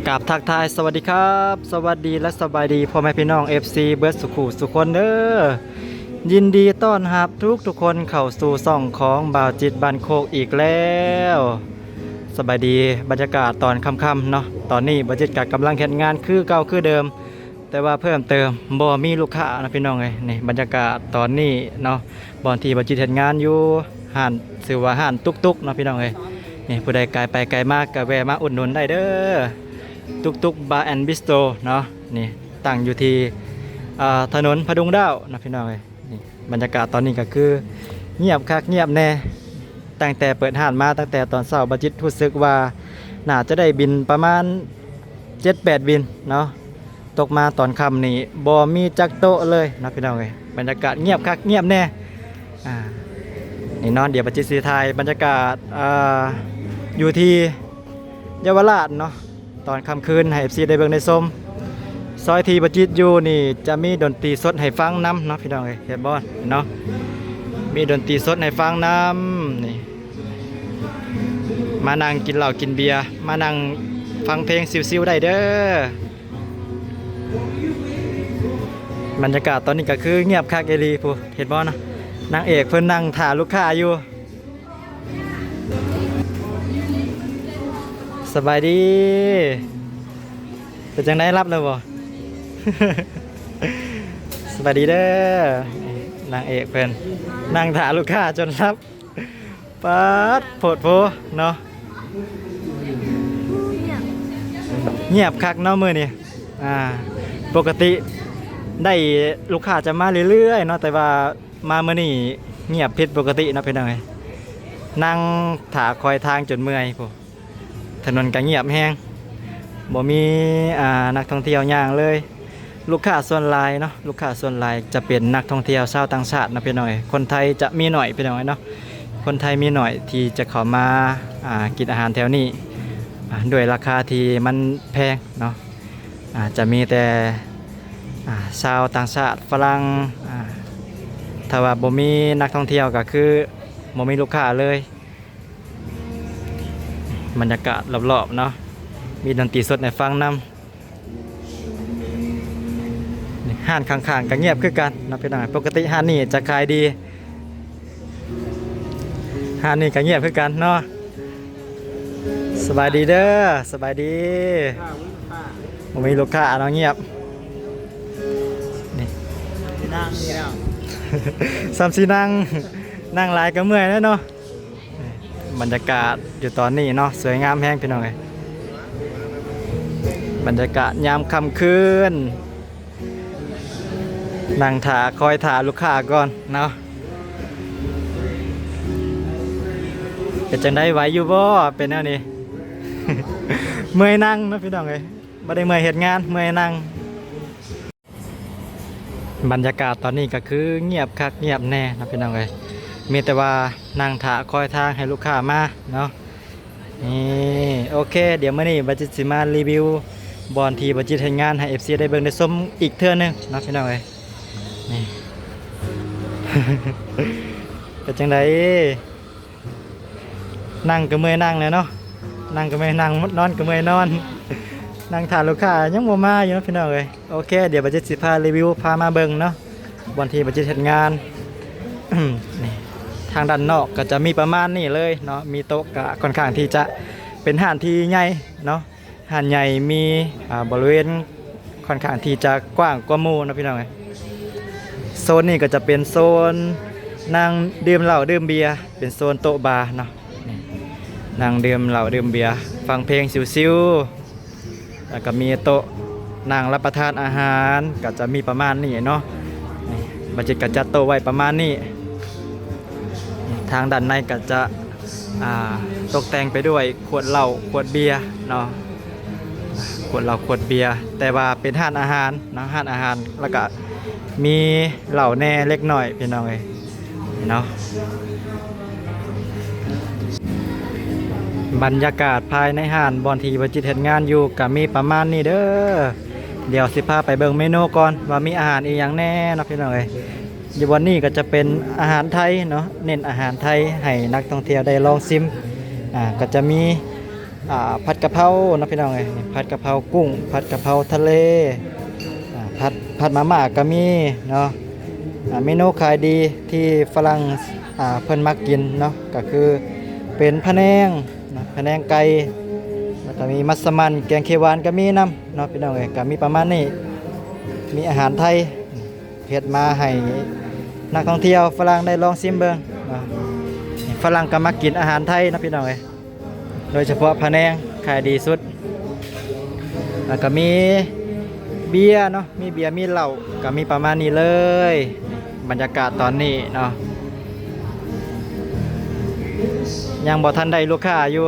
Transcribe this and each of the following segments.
ກາບທັກທາຍສະຫວັດດີຄັບ ສະຫວັດດີ ແລະ ສະບາຍດີພໍ່ແມ່ພີ່ນ້ອງ ເອັຟຊີ ເບິດສູ່ຄູ່ສູ່ຄົນເດີ. ຍິນດີຕ້ອນຮັບທຸກໆຄົນເຂົ້າສູ່ຊ່ອງຂອງບ່າວຈິດບ້ານໂຄກອີກແລ້ວ. ສະບາຍດີ ບັນຍາກາດຕອນຄ່ຳໆເນາະ. ຕອນນີ້ບ່າວຈິດກະກຳລັງເຮັດງານຄືເກົ່າຄືເດີມ ແຕ່ວ່າເພີ່ມເຕີມ ບໍ່ມີລູກຄ້າເນາະພີ່ນ້ອງເອີຍ. ນີ້ບັນຍາກາດຕອນນີ້ເນາະ ບ່ອນທີ່ບ່າວຈິດເຮັດງານຢູ່ ຮ້ານ ຊື່ວ່າຮ້ານຕຸກຕຸກເນາະພີ່ນ້ອງເອີຍ. ນີ້ຜູ້ໃດກາຍໄປກາຍມາກະແວ່ມາອຸດໜູນໄດ້ເດີ ຕຸກຕຸກບາແອນບິສໂຕເນາະ. ນີ້ຕັ້ງຢູ່ທີ່ ເອີ ຖະໜົນພະດຸງດາວເນາະພີ່ນ້ອງເອີຍ. ນີ້ບັນຍາກາດຕອນນີ້ກະຄືງຽບຄັກງຽບແນ່. ຕັ້ງແຕ່ເປີດຮ້ານມາ ຕັ້ງແຕ່ຕອນເຊົ້າ ບ່າວຈິດຮູ້ສຶກວ່າໜ້າຈະໄດ້ບິນປະມານເຈັດແປດບິນເນາະ. ຕົກມາຕອນຄ່ຳນີ້ບໍ່ມີຈັກໂຕະເລີຍເນາະພີ່ນ້ອງເອີຍ. ບັນຍາກາດງຽບຄັກງຽບແນ່. ອາ ນີ້ເນາະ ດຽວບ່າວຈິດຊິຖ່າຍບັນຍາກາດ ອາ ຢູ່ທີ່ເຍົາວະລາດເນາະ ຕອນຄ່ຳຄືນໃຫ້ເອັຟຊີໄດ້ເບິ່ງໄດ້ຊົມ. ຊອຍທີ່ບ່າວຈິດຢູ່ນີ້ຈະມີດົນຕີສົດໃຫ້ຟັງນຳເນາະພີ່ນ້ອງເອີຍ. ເຫັນບໍ່ເນາະ ມີດົນຕີສົດໃຫ້ຟັງນຳ. ນີ້ ມານັ່ງກິນເຫຼົ້າກິນເບຍ ມານັ່ງຟັງເພງຊິວໆໄດ້ເດີ. ບັນຍາກາດຕອນນີ້ກະຄືງຽບຄັກອີ່ຫຼີ ຜູ້ເຫັນບໍ່ເນາະ ນາງເອກເພິ່ນນັ່ງຖ້າລູກຄ້າຢູ່. ສະບາຍດີ ເປັນຈັ່ງໃດ ຫຼັບແລ້ວບໍ່? ສະບາຍດີເດີ ນາງເອກເພິ່ນນັ່ງຖ້າລູກຄ້າຈົນຫຼັບ. ປາດ ໂພດໂພເນາະ ງຽບຄັກເນາະມື້ນີ້. ອາ ປົກກະຕິໄດ້ລູກຄ້າຈະມາເລື້ອຍໆເນາະ ແຕ່ວ່າມາມື້ນີ້ງຽບຜິດປົກກະຕິເນາະພີ່ນ້ອງເອີຍ. ນັ່ງຖ້າຄອຍທາງຈົນເມື່ອຍພຸ້ນ. ຖະໜົນກະງຽບແຮງ ບໍ່ມີ ອາ ນັກທ່ອງທ່ຽວຍ່າງເລີຍ. ລູກຄ້າສ່ວນຫຼາຍເນາະ ລູກຄ້າສ່ວນຫຼາຍຈະເປັນນັກທ່ອງທ່ຽວຊາວຕ່າງຊາດເນາະພີ່ນ້ອງເອີຍ. ຄົນໄທຈະມີໜ້ອຍພີ່ນ້ອງເອີຍເນາະ ຄົນໄທມີໜ້ອຍທີ່ຈະເຂົ້າມາ ອາ ກິນອາຫານແຖວນີ້ ອາ ດ້ວຍລາຄາທີ່ມັນແພງເນາະ. ອາ ຈະມີແຕ່ ອາ ຊາວຕ່າງຊາດ ຝຣັ່ງ ອາ ຖ້າວ່າບໍ່ມີນັກທ່ອງທ່ຽວກະຄືບໍ່ມີລູກຄ້າເລີຍ. ບັນຍາກາດລອບໆເນາະ ມີດົນຕີສົດໃຫ້ຟັງນຳ. ຮ້ານຂ້າງໆກະງຽບຄືກັນເນາະພີ່ນ້ອງ. ປົກກະຕິຮ້ານນີ້ຈະຂາຍດີ ຮ້ານນີ້ກະງຽບຄືກັນເນາະ. ສະບາຍດີເດີ ສະບາຍດີ. ບໍ່ມີລູກຄ້າເນາະ ງຽບ. ນີ້ ນັ່ງນີ້ແລ້ວ ສ່ຳຊິນັ່ງ ນັ່ງຫຼາຍກະເມື່ອຍແລ້ວເນາະ. ບັນຍາກາດຢູ່ຕອນນີ້ເນາະ ສວຍງາມແຮງພີ່ນ້ອງເອີຍ. ບັນຍາກາດຍາມຄ່ຳຄືນ ນັ່ງຖ້າ ຄອຍຖ້າລູກຄ້າກ່ອນເນາະ. ເປັນຈັ່ງໃດ ໄຫວຢູ່ບໍ່ ເປັນແນວນີ້? ເມື່ອຍນັ່ງເນາະພີ່ນ້ອງເອີຍ ບໍ່ໄດ້ເມື່ອຍເຮັດງານ ເມື່ອຍນັ່ງ. ບັນຍາກາດຕອນນີ້ກະຄືງຽບຄັກງຽບແນ່ເນາະພີ່ນ້ອງເອີຍ ມີແຕ່ວ່ານັ່ງຖ້າຄອຍທາງໃຫ້ລູກຄ້າມາເນາະ. ນີ້ ໂອເຄ ດຽວມື້ນີ້ບ່າວຈິດຊິມາຣີວິວບ່ອນທີ່ບ່າວຈິດເຮັດງານໃຫ້ເອັຟຊີໄດ້ເບິ່ງໄດ້ຊົມອີກເທື່ອໜຶ່ງເນາະພີ່ນ້ອງເອີຍ. ນີ້ ເປັນຈັ່ງໃດ? ນັ່ງກະເມື່ອຍນັ່ງແຫຼະເນາະ ນັ່ງກະເມື່ອຍນັ່ງ ນອນກະເມື່ອຍນອນ. ນັ່ງຖ້າລູກຄ້າຍັງບໍ່ມາຢູ່ເນາະພີ່ນ້ອງເອີຍ. ໂອເຄ ດຽວບ່າວຈິດຊິພາຣີວິວ ພາມາເບິ່ງເນາະ ບ່ອນທີ່ບ່າວຈິດເຮັດງານ. ນີ້ ທາງດ້ານນອກກະຈະມີປະມານນີ້ເລີຍເນາະ ມີໂຕະ ກະຄ່ອນຂ້າງທີ່ຈະເປັນຮ້ານທີ່ໃຫຍ່ເນາະ. ຮ້ານໃຫຍ່ມີ ອາ ບໍລິເວນຄ່ອນຂ້າງທີ່ຈະກວ້າງກວ່າໝູ່ເນາະພີ່ນ້ອງເອີຍ. ໂຊນນີ້ກະຈະເປັນໂຊນນັ່ງດື່ມເຫຼົ້າດື່ມເບຍ ເປັນໂຊນໂຕະບາເນາະ. ນີ້ ນັ່ງດື່ມເຫຼົ້າດື່ມເບຍ ຟັງເພງຊິວໆ ແລ້ວກະມີໂຕະນັ່ງຮັບປະທານອາຫານ ກະຈະມີປະມານນີ້ເນາະ. ນີ້ ບ່າວຈິດກະຈັດໂຕະໄວ້ປະມານນີ້. ທາງດ້ານໃນກະຈະ ອາ ຕົກແຕ່ງໄປດ້ວຍຂວດເຫຼົ້າຂວດເບຍເນາະ ຂວດເຫຼົ້າຂວດເບຍ ແຕ່ວ່າເປັນຮ້ານອາຫານເນາະ ຮ້ານອາຫານ ແລ້ວກະມີເຫຼົ້າແດ່ເລັກນ້ອຍພີ່ນ້ອງເອີຍເນາະ. ບັນຍາກາດພາຍໃນຮ້ານບ່ອນທີ່ບ່າວຈິດເຮັດງານຢູ່ກະມີປະມານນີ້ເດີ. ດຽວຊິພາໄປເບິ່ງເມນູກ່ອນວ່າມີອາຫານອີ່ຫຍັງແນ່ເນາະພີ່ນ້ອງເອີຍ. ຢູ່ບ່ອນນີ້ກະຈະເປັນອາຫານໄທເນາະ ເນັ້ນອາຫານໄທໃຫ້ນັກທ່ອງທ່ຽວໄດ້ລອງຊິມ. ອາ ກະຈະມີ ອ່າ ຜັດກະເພົາເນາະພີ່ນ້ອງເອີຍ ນີ້ຜັດກະເພົາກຸ້ງ ຜັດກະເພົາທະເລ ອ່າ ຜັດ ຜັດມາມ່າກໍມີເນາະ. ອ່າ ເມນູຂາຍດີທີ່ຝຣັ່ງ ອ່າ ເພິ່ນມັກກິນເນາະ ກໍຄືເປັນພະແນງເນາະ ພະແນງໄກ່ ແລ້ວກໍມີມັດສະໝັ່ນ ແກງຂຽວຫວານກໍມີນຳເນາະພີ່ນ້ອງເອີຍ. ກໍມີປະມານນີ້ ມີອາຫານໄທ ເຮັດມາໃຫ້ນັກທ່ອງທ່ຽວຝຣັ່ງໄດ້ລອງຊິມເບິ່ງເນາະ. ຝຣັ່ງກໍມັກກິນອາຫານໄທເນາະພີ່ນ້ອງເອີຍ ໂດຍສະເພາະພະແນງຂາຍດີສຸດ. ແລ້ວກໍມີເບຍເນາະ ມີເບຍ ມີເຫຼົ້າ ກໍມີປະມານນີ້ເລີຍ. ບັນຍາກາດຕອນນີ້ເນາະ ຍັງບໍ່ທັນໄດ້ລູກຄ້າຢູ່.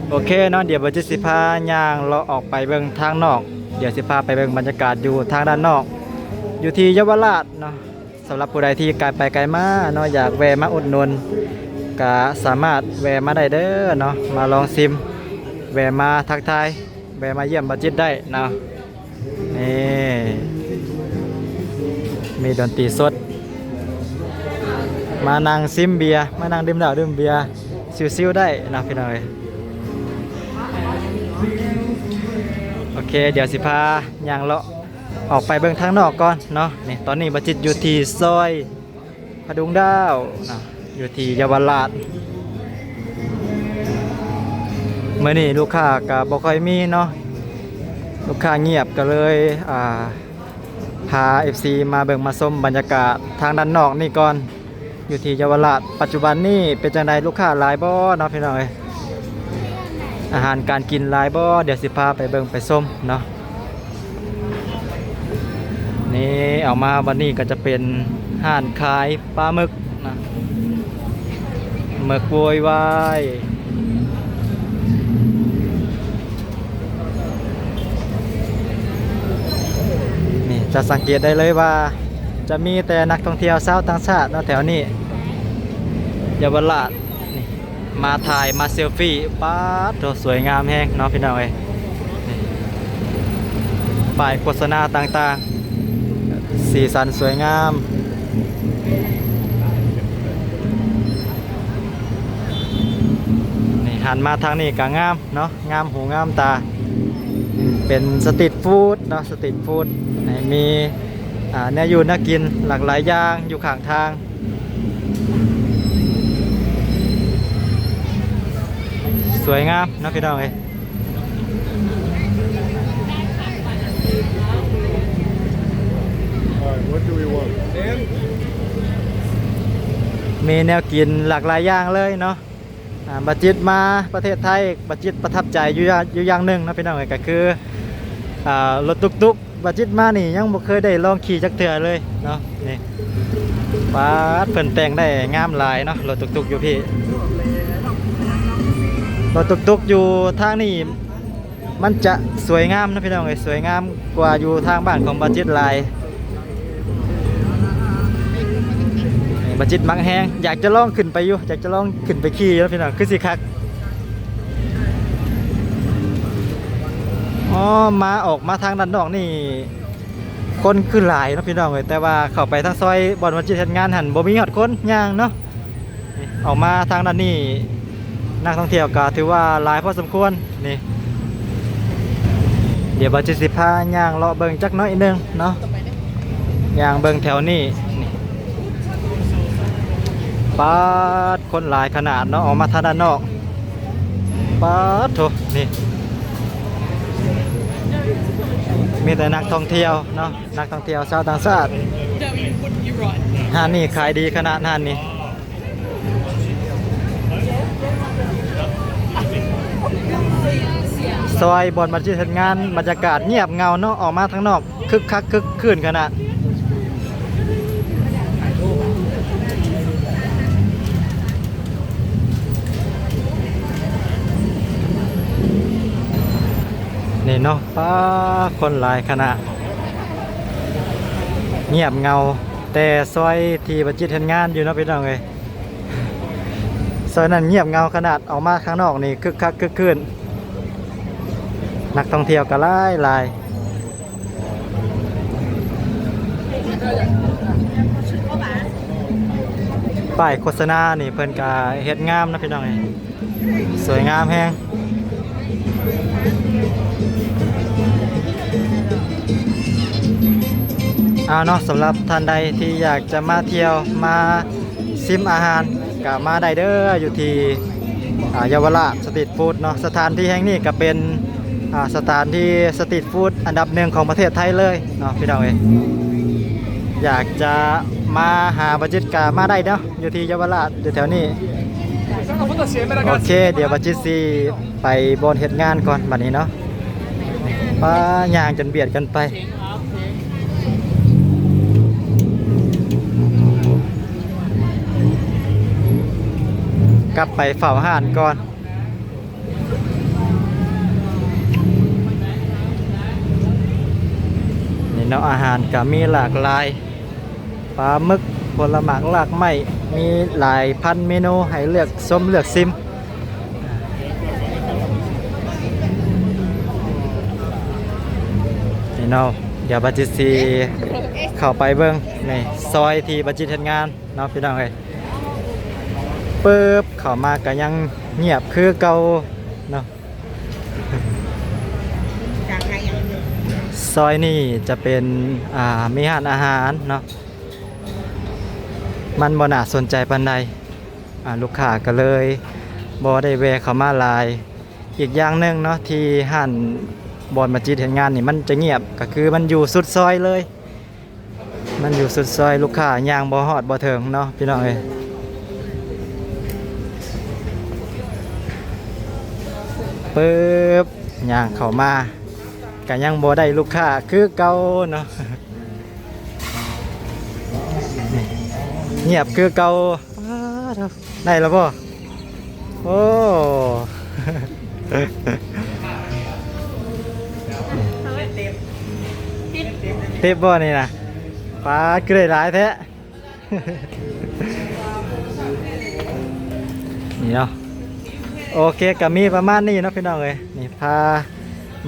ໂອເຄເນາະ ດຽວບ່າວຈິດຊິພາຍ່າງເລາະອອກໄປເບິ່ງທາງນອກ ດຽວຊິພາໄປເບິ່ງບັນຍາກາດຢູ່ທາງດ້ານນອກ ຢູ່ທີ່ເຍົາວະລາດເນາະ. ສຳລັບຜູ້ໃດທີ່ກາຍໄປກາຍມາເນາະ ຢາກແວ່ມາອຸດໜູນ ກະສາມາດແວ່ມາໄດ້ເດີເນາະ ມາລອງຊິມ ແວ່ມາທັກທາຍ ແວ່ມາຢ້ຽມບ່າວຈິດໄດ້ເນາະ. ນີ້ ມີດົນຕີສົດ ມານັ່ງຊິມເບຍ ມານັ່ງດື່ມເຫຼົ້າດື່ມເບຍ ຊິວໆ ໄດ້ເນາະພີ່ນ້ອງເອີຍ. ໂອເຄ ດຽວຊິພາຍ່າງເລາະອອກໄປເບິ່ງທາງນອກກ່ອນເນາະ. ນີ້ ຕອນນີ້ບ່າວຈິດຢູ່ທີ່ຊອຍ ຜະດຸງດາວເນາະ ຢູ່ທີ່ເຍົາວະລາດ. ມື້ນີ້ລູກຄ້າກໍບໍ່ຄ່ອຍມີເນາະ ລູກຄ້າງຽບ ກໍເລີຍ ອ່າ ພາເອັຟຊີມາເບິ່ງມາຊົມບັນຍາກາດທາງດ້ານນອກນີ້ກ່ອນ ຢູ່ທີ່ເຍົາວະລາດ. ປັດຈຸບັນນີ້ເປັນຈັ່ງໃດ ລູກຄ້າຫຼາຍບໍ່ເນາະພີ່ນ້ອງເອີຍ ອາຫານການກິນຫຼາຍບໍ່? ດຽວຊິພາໄປເບິ່ງໄປຊົມເນາະ. ນີ້ ອອກມາບັດນີ້ກໍຈະເປັນຮ້ານຂາຍປາໝຶກນະ ໝຶກໂວຍວາຍ. ນີ້ ຈະສັງເກດໄດ້ເລີຍວ່າ ຈະມີແຕ່ນັກທ່ອງທ່ຽວຊາວຕ່າງຊາດເນາະ ແຖວນີ້ ເຍົາວະລາດນີ້ ມາຖ່າຍມາເຊລຟີ. ປາດໂທ້ ສວຍງາມແຮງເນາະພີ່ນ້ອງເອີຍ. ນີ້ ປ້າຍໂຄສະນາຕ່າງໆ ສີສັນສວຍງາມ. ນີ້ ຫັນມາທາງນີ້ກໍງາມເນາະ ງາມຫູງາມຕາ. ເປັນສະຕຣີດຟູດເນາະ ສະຕຣີດຟູດ ໃຫ້ມີ ອ່າ ແນວຢູ່ແນວກິນຫຼາກຫຼາຍຢ່າງຢູ່ຂ້າງທາງ. ສວຍງາມເນາະພີ່ນ້ອງເອີຍ. Alright, what do we want? ມີແນວກິນຫຼາກຫຼາຍຢ່າງເລີຍເນາະ. ອ່າ ບ່າວຈິດມາປະເທດໄທ ບ່າວຈິດປະທັບໃຈຢູ່ຢ່າງ ຢູ່ຢ່າງໜຶ່ງເນາະພີ່ນ້ອງເອີຍ ກໍຄື ອ່າ ລົດຕຸກຕຸກ. ບ່າວຈິດມານີ້ຍັງບໍ່ເຄີຍໄດ້ລອງຂີ່ຈັກເທື່ອເລີຍເນາະ. ນີ້ ປາດ ເພິ່ນແຕ່ງໄດ້ງາມຫຼາຍເນາະ ລົດຕຸກຕຸກຢູ່ພີ້. ລົດຕຸກຕຸກຢູ່ທາງນີ້ ມັນຈະສວຍງາມເນາະພີ່ນ້ອງເອີຍ ສວຍງາມກວ່າຢູ່ທາງບ້ານຂອງບ່າວຈິດຫຼາຍ. ບ່າວຈິດມັກແຮງ ຢາກຈະລອງຂຶ້ນໄປຢູ່ ຢາກຈະລອງຂຶ້ນໄປຂີ່ຢູ່ເນາະພີ່ນ້ອງ ຄືຊິຄັກ. ອໍ ມາ ອອກມາທາງດ້ານນອກນີ້ ຄົນຄືຫຼາຍເນາະພີ່ນ້ອງເອີຍ ແຕ່ວ່າເຂົ້າໄປທາງຊອຍບ່ອນບ່າວຈິດເຮັດງານຫັ້ນ ບໍ່ມີຮອດຄົນຍ່າງເນາະ. ອອກມາທາງດ້ານນີ້ ນັກທ່ອງທ່ຽວກໍຖືວ່າຫຼາຍພໍສົມຄວນ. ນີ້ ດຽວບ່າວຈິດຊິພາຍ່າງເລາະເບິ່ງຈັກໜ້ອຍໜຶ່ງເນາະ ຍ່າງເບິ່ງແຖວນີ້. ນີ້ ປາດ ຄົນຫຼາຍຂະໜາດເນາະ ອອກມາທາງດ້ານນອກ. ປາດໂທ້ ນີ້ ມີແຕ່ນັກທ່ອງທ່ຽວເນາະ ນັກທ່ອງທ່ຽວຊາວຕ່າງຊາດ. ຮ້ານນີ້ຂາຍດີຂະໜາດ ຮ້ານນີ້. ຊອຍບ່ອນບ່າວຈິດເຮັດງານ ບັນຍາກາດງຽບເຫງົາເນາະ ອອກມາທາງນອກຄຶກຄັກຄຶກຄື້ນຂະໜາດ. ນີ້ເນາະ ປາ ຄົນຫຼາຍຂະໜາດ ງຽບເຫງົາ ແຕ່ຊອຍທີ່ບ່າວຈິດເຮັດງານຢູ່ເນາະພີ່ນ້ອງເອີຍ ຊອຍນັ້ນງຽບເຫງົາຂະໜາດ ອອກມາຂ້າງນອກນີ້ຄຶກຄັກຄຶກຄື້ນ ນັກທ່ອງທ່ຽວກໍຫຼາຍຫຼາຍ. ປ້າຍໂຄສະນານີ້ເພິ່ນກະເຮັດງາມເນາະພີ່ນ້ອງເອີຍ ສວຍງາມແຮງ. ເອົາເນາະ ສຳລັບທ່ານໃດທີ່ຢາກຈະມາທ່ຽວ ມາຊິມອາຫານ ກະມາໄດ້ເດີ ຢູ່ທີ່ ອ່າ ເຍົາວະລາດສະຕຣີດຟູດເນາະ. ສະຖານທີ່ແຫ່ງນີ້ກະເປັນ ອ່າ ສະຖານທີ່ສະຕຣີດຟູດອັນດັບໜຶ່ງຂອງປະເທດໄທເລີຍເນາະພີ່ນ້ອງເອີຍ. ຢາກຈະມາຫາບາຈິດກະມາໄດ້ເນາະ ຢູ່ທີ່ເຍົາວະລາດ ຢູ່ແຖວນີ້. ໂອເຄ ດຽວບາຈິດຊິໄປບ່ອນເຮັດງານກ່ອນບັດນີ້ເນາະ. ປ້າ ຍ່າງຈົນບຽດກັນໄປ. ກັບໄປເຝົ້າຮ້ານກ່ອນ. ນີ້ເນາະ ອາຫານກະມີຫຼາກຫຼາຍ ປາໝຶກ ຜົນລະໝາກລາກໄມ້ ມີຫຼາຍພັນເມນູໃຫ້ເລືອກຊົມເລືອກຊິມ. ນີ້ເນາະ ດຽວບາຈິດຊິເຂົ້າໄປເບິ່ງໃນຊອຍທີ່ບາຈິດເຮັດງານເນາະພີ່ນ້ອງເອີຍ. ປຶບ ເຂົ້າມາກະຍັງງຽບຄືເກົ່າເນາະ. ຊອຍນີ້ຈະເປັນ ອ່າ ມີຮ້ານອາຫານເນາະ ມັນບໍ່ໜ້າສົນໃຈປານໃດ ອ່າ ລູກຄ້າກະເລີຍບໍ່ໄດ້ແວ່ເຂົ້າມາຫຼາຍ. ອີກຢ່າງໜຶ່ງເນາະ ທີ່ຮ້ານບ່ອນບາຈິດເຮັດງານນີ້ມັນຈະງຽບ ກະຄືມັນຢູ່ສຸດຊອຍເລີຍ. ມັນຢູ່ສຸດຊອຍ ລູກຄ້າຍ່າງບໍ່ຮອດບໍ່ເຖິງເນາະພີ່ນ້ອງເອີຍ. ປຶບ ຍ່າງເຂົ້າມາກະຍັງບໍ່ໄດ້ລູກຄ້າຄືເກົ່າເນາະ. ນີ້ ງຽບຄືເກົ່າ. ປາດໂທ້ ໄດ້ແລ້ວບໍ່? ໂອ້ ຕິບບໍ່ນີ້ນະ? ປາດ ຄືໄດ້ຫຼາຍແທ້. ນີ້ເນາະ ໂອເຄ ກະມີປະມານນີ້ເນາະພີ່ນ້ອງເອີຍ. ນີ້ ພາ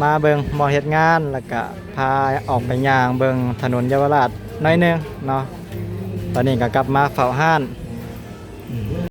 ມາເບິ່ງບ່ອນເຮັດງານ ແລ້ວກະພາອອກໄປຍ່າງເບິ່ງຖະໜົນເຍົາວະລາດໜ້ອຍໜຶ່ງເນາະ. ຕອນນີ້ກະກັບມາເຝົ້າຮ້ານ.